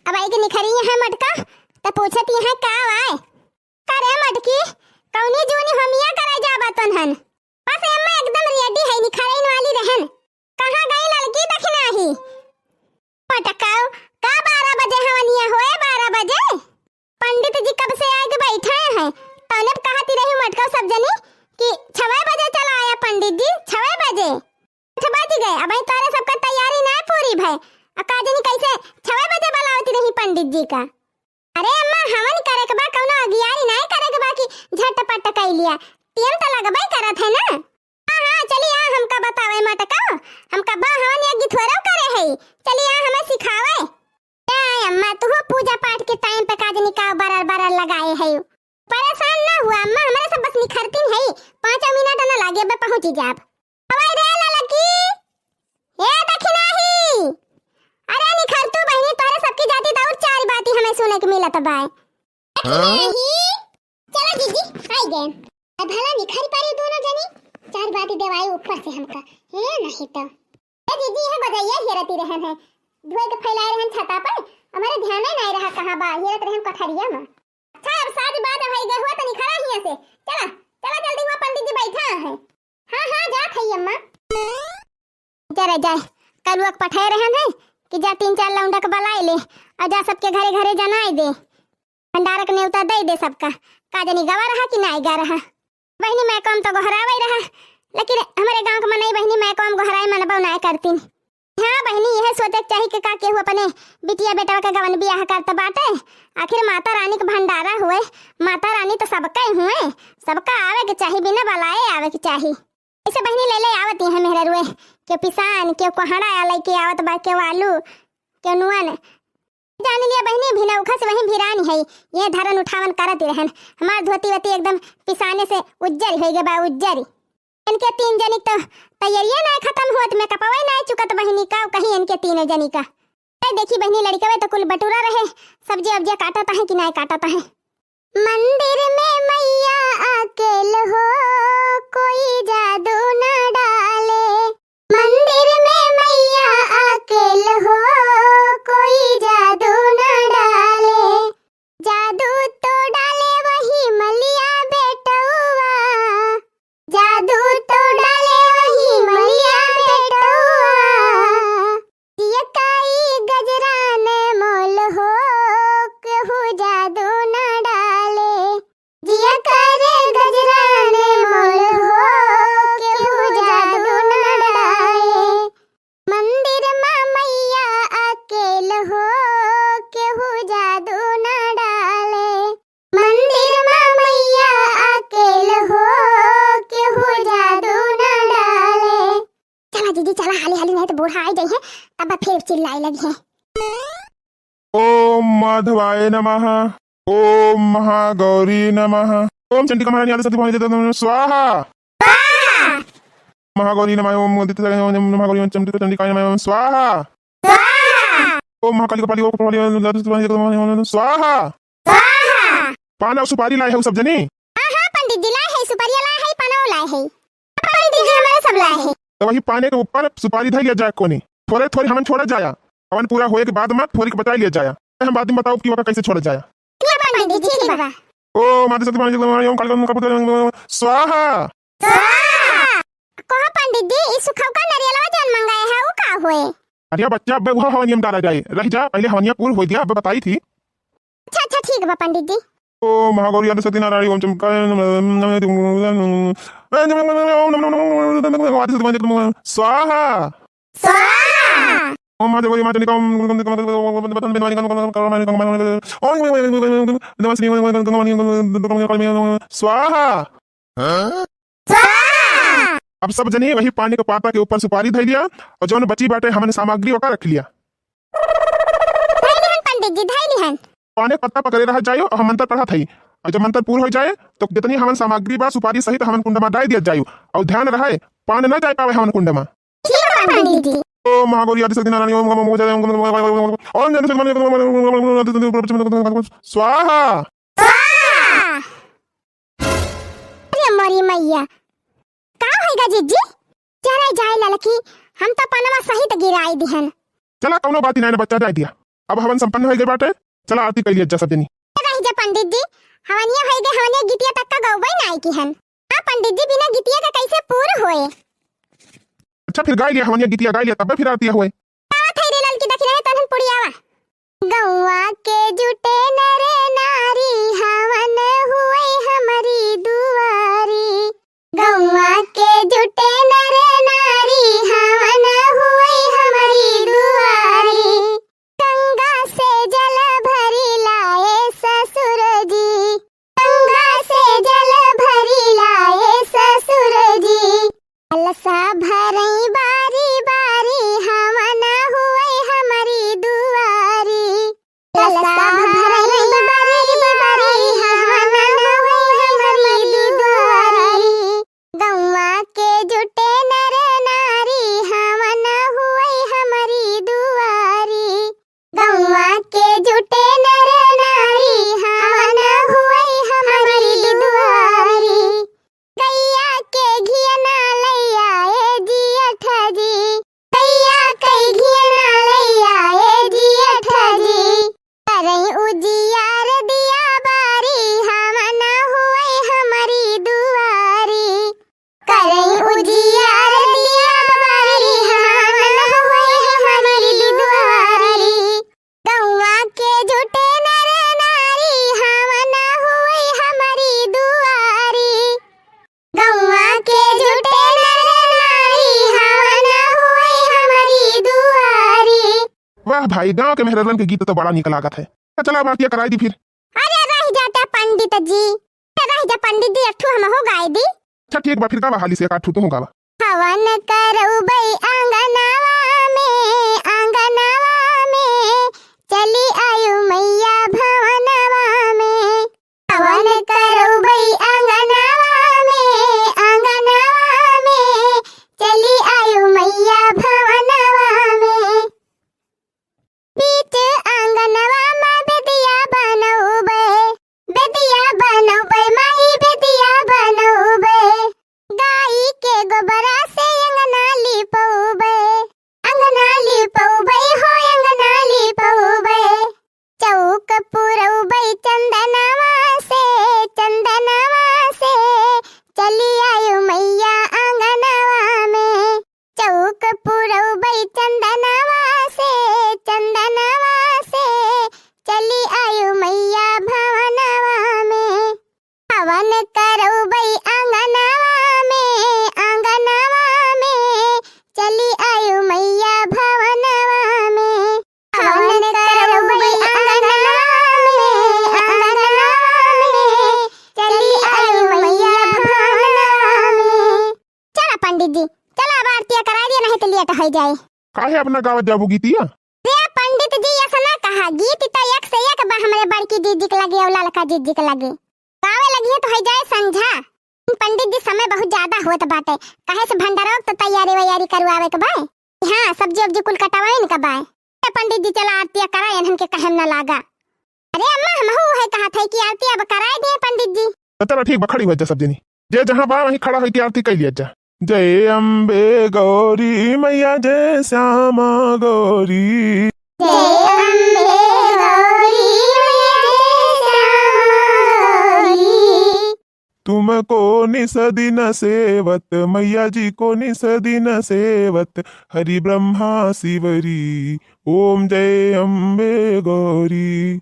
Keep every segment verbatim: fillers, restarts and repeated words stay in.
अब आई के निखरी हैं मटका, त पूछत हैं का आए। करे मटकी, कौनी जूनी होमिया करे जाबा तोन्हन? बस अम्मा एकदम ready है, निखरइन वाली रहन। कहाँ गई ललकी दखिनाही? मटकाओ, का बारह बजे हवनिया होए, बारह बजे? पंडित जी कब से आए के बैठे हैं, तौने कहती रही मटकाओ सब जनी कि छवे बजे चला आया पंडित जी, छवे बजे। आठ बज गए, अबहीं तोरे सबका तैयारी नाय पूरी भय। आ का जनी कैसे छवे बजे बुलावती रही पंडित जी का। अरे अम्मा, हवन करे के बा, कौनो अगियारी नाय करे के बा कि झटपट कई लिया। टेम त लगबे करत है ना। हाँ, हाँ, चली आ, हमका बतावे मटका, हमका बा हवन यज्ञ थोड़ो करे है। चली आ, हमें सिखावे। ए अम्मा, तू पूजा पाठ के time पे का जनी का बरर बरर लगाए है। परेशान ना हुआ अम्मा, हमारे सब बस निखरतीन है, पाँचों मिनट ना लागे, अबे पहुँची जाब। अबे रे ललकी, ए दखिनाही, अरे निखर तू बहिनी, तोरे सबकी जाति त और चार बाती हमें सुने के मिलत बाय। हाँ? दखिनाही, चलो जीजी, आई गए। अब भला निखर पारी दोनों जनी, चार बाती देवाई ऊपर से हमका, हे नहीं तो। ए जीजी, यह बजैया हेरती रहन है, धोए के फैलाए रहन छता पर, हमारे ध्यान ही नहीं रहा कहाँ बा, हेरत रहन कोठरिया में। अच्छा, अब शादी बाद भाई गए हुआ तो निखरा हियाँ से। चला, चला जल्दी हुआ, पंडित जी बैठा है। हाँ, हाँ, जात है अम्मा। जरा जाए, कलुआ के पठाए रहन है कि जा तीन चार लौंडा के बलाए ले और जा सबके घरे घरे जनाए दे, भंडारा के नेवता दे दे सबका। का जनी गवा रहा कि नाय गा रहा। बहिनी मैं काम तो गोहरावे रहा, लेकिन हमारे गाँव के मनई बहिनी मैं काम गोहराए मनबो नाय करतीन। हाँ बहिनी, यह सोचे के चाही कि का केहू अपने बिटिया बेटवा के गवन बियाह करत बाटे। आखिर माता रानी के भंडारा हुए, माता रानी तो सबके हुए, सबका आवे के चाही, बिना बलाए आवे के चाही। ऐसे बहिनी ले ले आवत हैं मेहररुए, के पिसान, के कोहड़ा लेके आवत बा, के आलू, के नुअन। जान लिया बहिनी, भिनौखा से वहीं भिरानी है, ये धरन उठावन करत रहन। हमार धोती वती एकदम पिसाने से उज्जर हो गए बा, उज्जर। इनके तीन जनी तो तैयारियां ना खत्म होत, मेकअपवे ना चुकत बहिनी, का कहीं इनके तीनों जनी का। ए देखी बहिनी, लड़कवे तो कुल बटुरा रहे, सब्जी अब्जिया काटत है कि ना काटत है। मंदिर में मैया अकेल हो, कोई जादू न डाले। मंदिर में मैया अकेल हो, कोई जादू न डाले। जादू तो डाले वही मलिया बेटउआ, जादू तो डाले वही मलिया बेटउआ। जिया काई गजरान मोल हो, केहू जादू न डाले। जिया करे गजरान मोल हो, केहू जादू न डाले। मंदिर मा मैया अकेल हो, केहू जादू न डाले। मंदिर मा मैया अकेल हो, केहू जादू न डाले। चला जीजी चला, हाली हाली, नहीं तो बूढ़ा आ जाई है, तब फिर चिल्लाए लगी है। ओम माधवाय नमः, ओम महागौरी नमः, ओम चंडिका महारानी आदि शक्ति भवानी देवता नमः स्वाहा। स्वाहा। महागौरी नमः, ओम आदित्य नमः, महागौरी, ओम चंडिका चंडिकाय नमः, ओम स्वाहा। स्वाहा। ओम महाकाली कपाली, ओम कपाली, ओम आदित्य नमः, ओम स्वाहा। स्वाहा। पान और सुपारी लाए है सब जने? हाँ, हाँ, पंडित जी लाए है, सुपारिया लाए है, पानव लाए है। पंडित जी हमारे सब लाए है। तो वही पाने के ऊपर सुपारी धर लिया जाए कोने, थोड़े थोड़े हमन छोड़ा जाया, हवन पूरा होए के बाद मा थोड़ी के बचाई लिया जाया। हम बाद में बताओ कि वका कैसे छोड़ा जाया। ठीक बा पंडित जी, ठीक बा। ओम आदिशक्ति पानी ओम काली ओम कपूर स्वाहा। स्वाहा। कहो पंडित जी, ई सुखौका नरियलवा जौन मंगाए है, ऊ का होए? अरे बच्चा, अब वह हवनिया में डाला जाए, रह जा, पहले हवनिया पूर हो गया, अब बताई थी। अच्छा, अच्छा, ठीक बा पंडित जी। ओम महागौरी आदि शक्ति नारायणी ओम चमकाय नमः, नमः, नमः, नमः, स्वाहा। स्वाहा। ओम महादेव माँ चंडिका ओम स्वाहा। स्वाहा। अब सब जनी वही पाने के पाता के ऊपर सुपारी धइ लिया और जौन बची बाटे हमन सामग्री ओका रख लिया। धइ लिहन पंडित जी, धइ लिहन। पाने के पत्ता पकड़े रह जायो और हम मंत्र पढ़त हई और जब मंत्र पूर हो जाए तो जितनी हमन सामग्री बा सुपारी सहित हमन कुंड में डाल दिया जायो और ध्यान रहे पान न जाए पावे हमन कुंड में। ठीक बा पंडित जी। ओम महागौरी आदि शक्ति नारायणी ओम गम ओम ओम स्वाहा। स्वाहा। अरे मोरी मैया, का होइगा जीजी? चले जाए ललकी, हम तो पनवा सहित गिराई दिहन। चला, कौनो बात ही नहीं ना बच्चा, जाए दिया। अब हवन संपन्न होइ गए बाटे, चला आरती कइ लिया जा सब जनी। रहि जा पंडित जी, हवनिया होइ गए, हवनिया गीतिया तक का गौबई नाई की हन। हाँ पंडित जी, बिना गीतिया के कैसे पूर होए? अच्छा फिर गाय लिया, हवनिया गीतिया गाय लिया, तब फिर आरती होए। गावत है रे ललकी दखिना है तनन पुड़ियावा। गौवा के जुटे नर नारी, हवन हुए हमरी दुआरी। गौवा के जुटे नर नारी, हवन हुए हमरी दुआरी। गंगा से जल भरी लाए ससुर जी, गंगा से जल भरी लाए ससुर जी। कलसा भरई बारी बारी, हवन हुए हमरी दुआरी। कलसा भरई बारी बारी, हवन हुए हमरी दुआरी। गौवा के जुटे नर नारी, हवन हुए हमरी दुआरी। गौवा के जुटे नर नारी, हवन हुए हमरी दुआरी। गैया के घियना लैया ए जियठ जी, गैया के घियना लैया ए जियठ जी। करई उजियार दिया बारी, हवन हुए हमरी दुआरी। करई उजियार दिया बारी, हवन हुए हमरी दुआरी। गौवा के जुटे नर नारी, हवन हुए हमरी दुआरी। गौवा के जुटे नर नारी, हवन हुए हमरी दुआरी। वाह भाई, गाँव के मेहररुअन के गीत तो बड़ा निक लागत है। चला अब आरतिया कराई दी फिर। अरे रहि जाता पंडित जी, रहि जा पंडित जी, एक ठो हमहू गाय दी। अच्छा ठीक बा, फिर गावा हाली से एक आध ठो तुहू गावा। हवन करउबई आंगनवा में, आंगनवा में, चली आयु मैया भवनवा में। हवन करउबई आंगनवा में, आंगनवा में, चली आयु मैया भवनवा में। बीच आंगनवा में बेदिया बनउबे, बेदिया बनउबे, माई बेदिया बनउबे। गाई के गोबरा से अंगना लिपउबे, अंगना लिपउबे हो, अंगना लिपउबे। चौक पुरउबे चंदनवा से, चंदनवा से, चली आयु मैया आंगनवा में। चौक पुरउबे चंदनवा से, चंदनवा से, चली आयु मैया भवनवा में। हवन करउबे आंगनवा में, आंगनवा में, चली आयु मैया भवनवा में। हवन करउबे आंगनवा में, आंगनवा में, चली आयु मैया भवनवा में। चला पंडित जी, चला अब आरतिया कराई दिया, नहीं तो लेट होइ जाए। काहे अपना गावत जाबू गीतिया? रे पंडित जी, ऐसा ना कहा, गीत तो एक से एक बा हमरे बड़की जीजी के लगे और ललका जीजी के लगे। गावे लगिहे तो होइ जाए संझा। पंडित जी, समय बहुत ज्यादा होत बाटे, काहे से भंडारा के तो तैयारी वैयारी करवावे के बा। हाँ, सब्जी उब्जी कुल कटवाइन के बा। ए पंडित जी, चला आरतिया करा, एनहन के कहेम ना लागा। अरे अम्मा, हमहू उहे कहत है कि आरती अब कराए दिए पंडित जी। तो चला ठीक बा, खड़ी होइ जा सब जनी। जे जहाँ बा वहीं खड़ा होइ के आरती कइ लिया जा। जय अम्बे गौरी मैया, जय श्यामा गौरी। जय अम्बे गौरी मैया, जय श्यामा गौरी। तुमको निस दिन सेवत, मैया जी को निस दिन सेवत, हरि ब्रह्मा शिवरी, ओम जय अम्बे गौरी।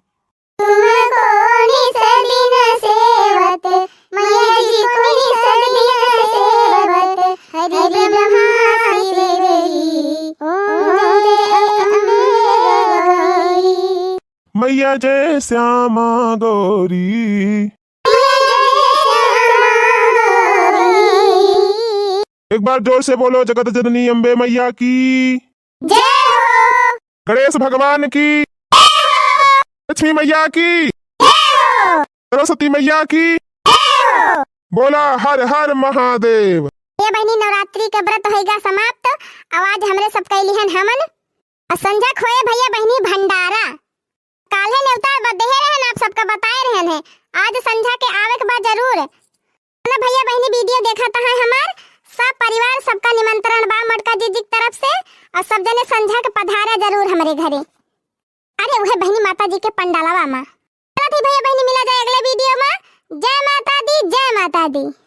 तुमको निस दिन सेवत, मैया जी को निस दिन सेवत, हरि ब्रह्मा शिवरी, ओम जय अम्बे गौरी। मैया जय श्यामा गौरी। एक बार जोर से बोलो, जगत जननी अम्बे मैया की जय हो। गणेश भगवान की जय हो। लक्ष्मी मैया की जय हो। सरस्वती मैया की जय हो। बोला हर हर महादेव। ए बहिनी, नवरात्रि के व्रत होइगा समाप्त। अउ आज हमरे सब कइली हन हमन। अउ संझा क होए भइया बहिनी भंडारा। काल्हे नेवता ब-, देहे रहन, आप सबका बताए रहन है। आज संझा के आवे के बा जरूर। ना भइया बहिनी video देखत हैं हमार, सब परिवार सबका निमंत्रण बा मोटका जीजी की तरफ से। अउ सब जने संझा के पधारा जरूर हमरे घरे। अरे उहे बहिनी माता जी के पंडालवा मा। चलत ही भैया बहिनी, मिला जाए अगले वीडियो मा। जय माता दी, जय माता दी।